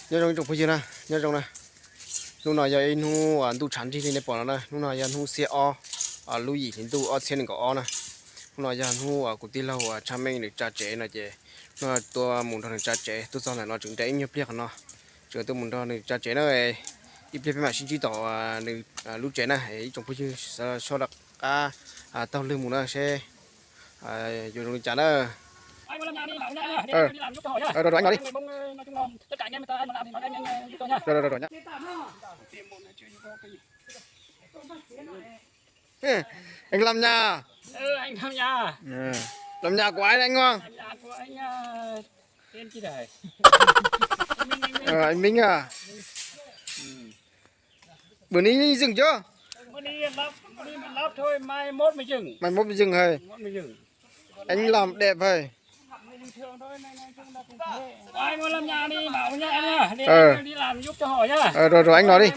Nyob zoo ib tsoom phooj ywg na, nyob zoo na. Hnub no yog ib hnub ntuj tshav nrig li nej pom no na, hnub no yog hnub xiab ob lub yim hli ntuj ob txhiab nees nkaum ob na. Hnub no yog hnub kuv tij laug Tshaj Meej nws tsa tsev no ces hnub no tuaj mus nrog nws tsa tsev, tuaj txog ntawm no tseem nres ib nyuag pliag qhov no, tseem tuaj mus nrog nws tsa tsev na. Ib pliag peb mam sib ntsib tom nws lub tsev na, ib tsoom phooj ywg sawv daws rov qab taug lw mus na seb yuav zoo li cas na. Rau rau Eeb no di. Rau rau rau. Anh làm nhà. Làm nhà của anh, anh không? Anh Minh à? Bữa nay nghỉ dưỡng chưa? Mai mốt mới dừng hơi. Anh làm đẹp hơi. Ờ, rồi rồi, anh nói đi.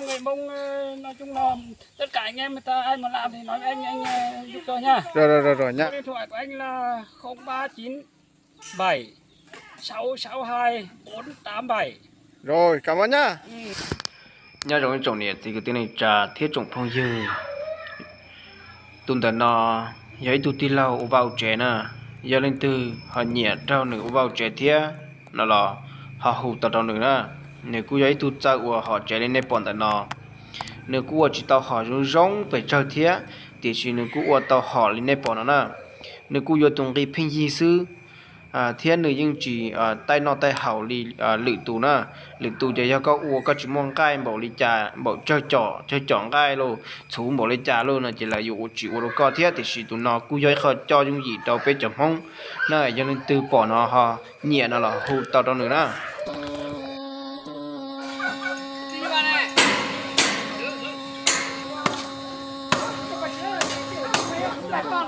Rồi rồi rồi rồi nhá. Rồi, cảm ơn nhá. Nyob zoo ib tsoom niam txiv kwv tij neej tsa thiab tsoom phooj ywg. Tus ntawm no yog ib tug tij laug ua vaj ua tsev na, yog leej twg ho nyiam raug nws ua vaj ua tsev thiab no los ho hu tau rau nws na. Nws kuj yog ib tug txawj ua hom tsev li nej pom ntawm no. Nws kuj ua tsis tau hom zoo zoo pes tsawg thiab, tiam sis nws kuj ua tau hom li nej pom no na. Nws kuj yuav tus nqi pheej yig xwb, thiab nws yeej tsis taij noj taij haus li lwm tus na. Lwm tus ces yog koj ua koj tsis muaj nqaij npaum li cas, npaum tsawg com, tsawg com nqaij los txhuv npaum li cas los no ces lawv yuav ua tsis ua rau koj thiab, tiam sis tus no kuj yog ib qho coj yooj yim rau peb cov Hmoob na. Yog leej twg pom no ho nyiam no los hu tau rau nws na.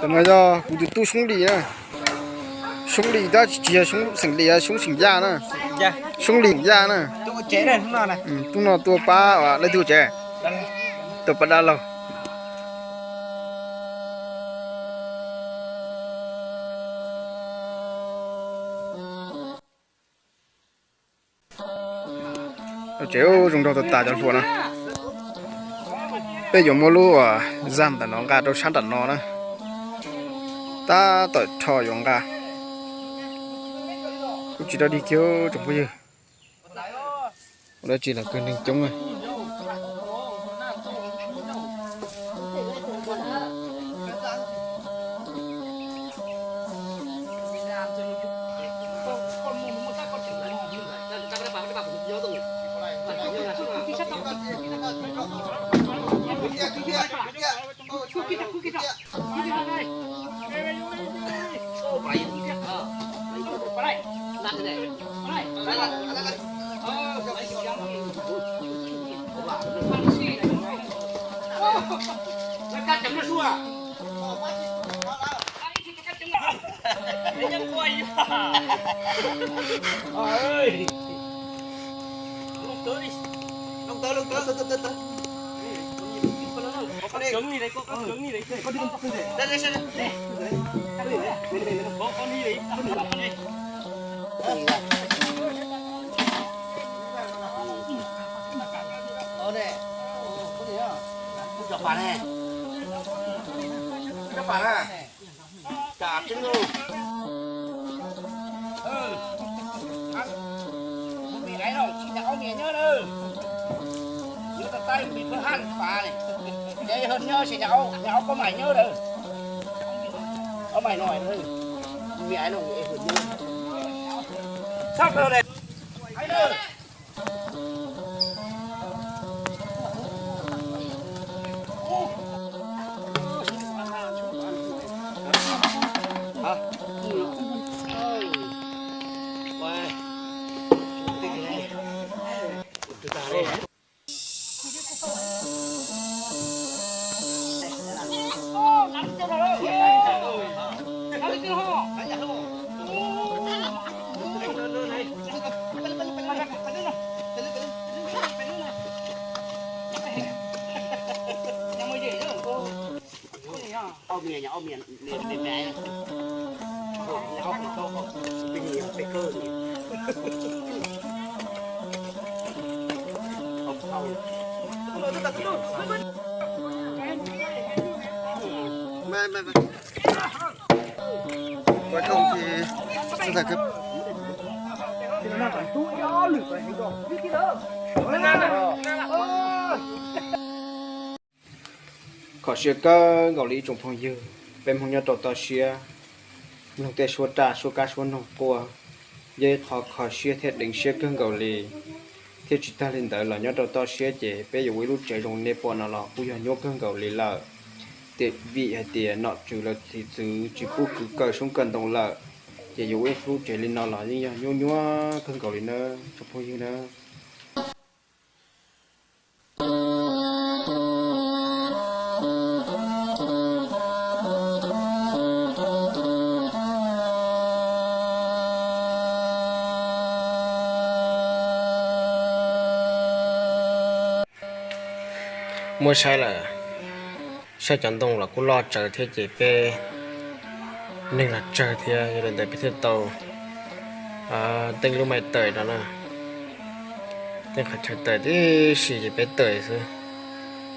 Tus no yog kuv tus tub Soob Lis na. Soob Lis tab sis tsis yog Soob xeem Lis, Soob xeem Yaj na. Soob Lis Yaj na. Tus no tuaj pab leej twg tsev? Tuaj pab dab laug. Tsev zoo nraug tas tas cov hluas na. Peb yuav muab lub zaj ntawm no nqa rau sab nram no na. Tab tom rho yuav nqa. Kuj tsis dog dig kiag tsoom phooj ywg. Ua dab tsi los kawg neeg coob na. Movie Idol xim nyas aub Mias nyob na. Nyob tau Taib Movie Phab Haj Pas ne. Ces yog nyob xim nyas aub, nyas aub Pab Maiv nyob na. Pab Maiv no, Movie Idol es hwm nyob. Sab plaws ne. Kho siab kawg nkaus li ib tsoom phooj ywg, peb Hmoob nyob rau toj siab, mloog tej suab raj suab kab suab noog quaj, yog ib qho kho siab thiab deev siab kawg nkaus li. Thiab tsis tag li ntawd los nyob rau toj siab ces peb yuav ua ib lub tsev zoo nej pom no los kuj yog nyuaj kawg nkaus li lawm. Tiam vim hais tias nom tswv lawv txiv txwv tsis pub kwv kaw xyoob kaw ntoo lawm, ces yuav ua ib lub tsev li no los yeej yog nyuaj nyuaj kawg nkaus li nawb tsoom phooj ywg nawb. Muab saib lawm, saib cov ntoo los kuj loj tsawv thiab ces peb neeg los tsawg thiab, yog li ntawd peb thiaj tau teeb lub maim tawm no na. Teeb qhov chaw tawm tib si ces peb tawm xwb,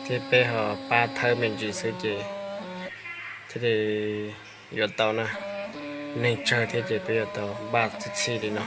thiab peb ho pab thawb me ntsis xwb ces thiaj li yuav tau na. Neeg tsawg thiab ces peb yuav tau npaj txhij txhij li no.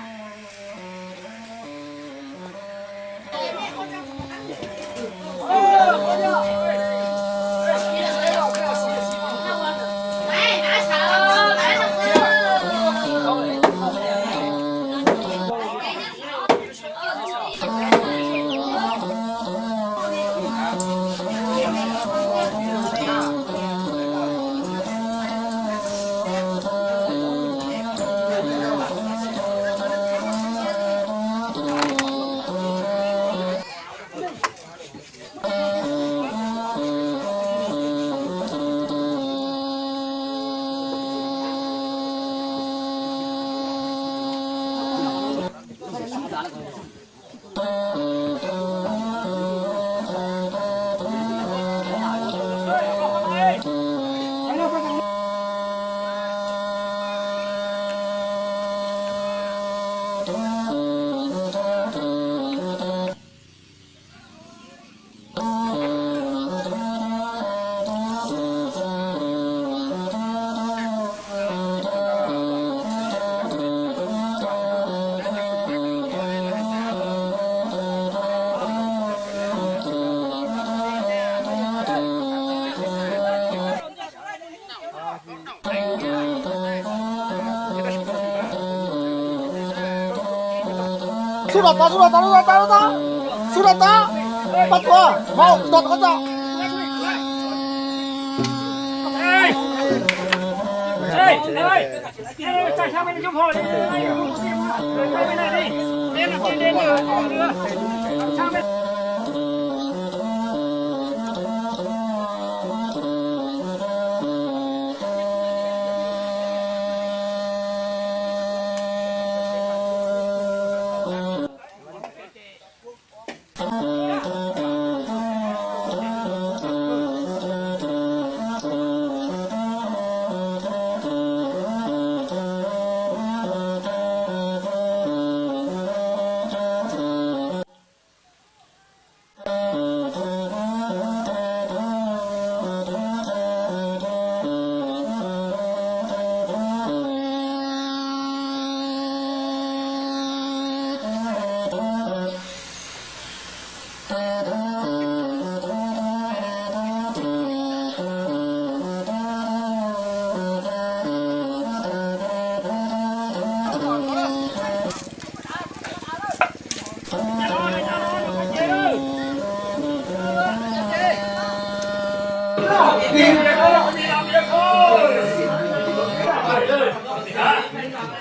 Xub rau tod, xub rau tod, xub rau tod, xub rau tod, pab tuav vau tod tod tod.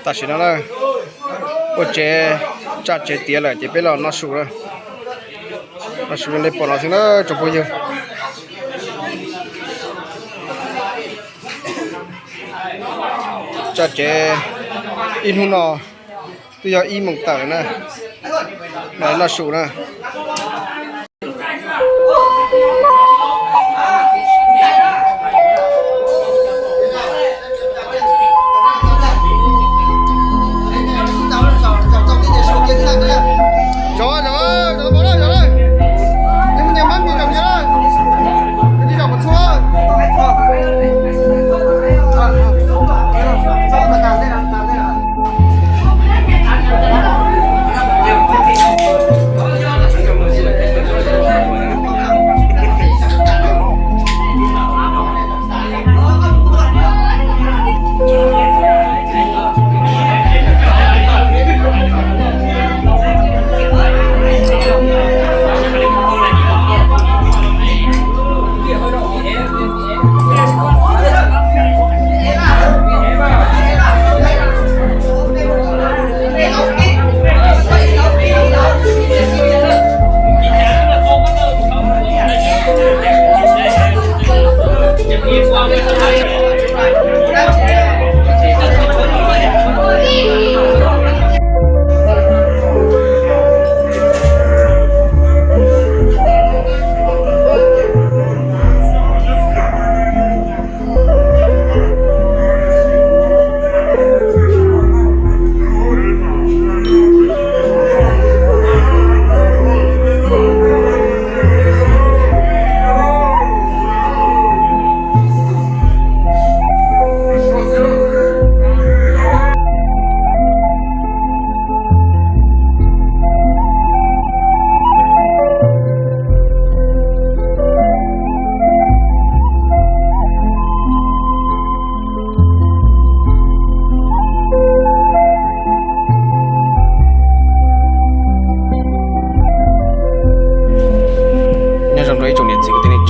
Tam sim no na, ua tsev, tsa tsev tiav lawm ces peb los noj su na. Noj su li nej pom no xwb na tsoom phooj ywg. Tsa tsev ib hnub no twb yog ib moos tawm na, noj su na.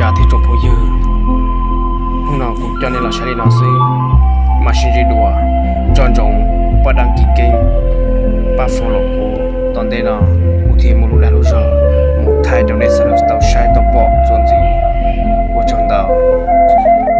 Thiab tsoom phooj ywg, hnub no kuv coj nej los saib li no xwb, mam sib ntsib dua, nco ntsoov pab đăng ký kênh, pab follow kuv, tom ntej no kuv thiaj muaj lub dag lub zog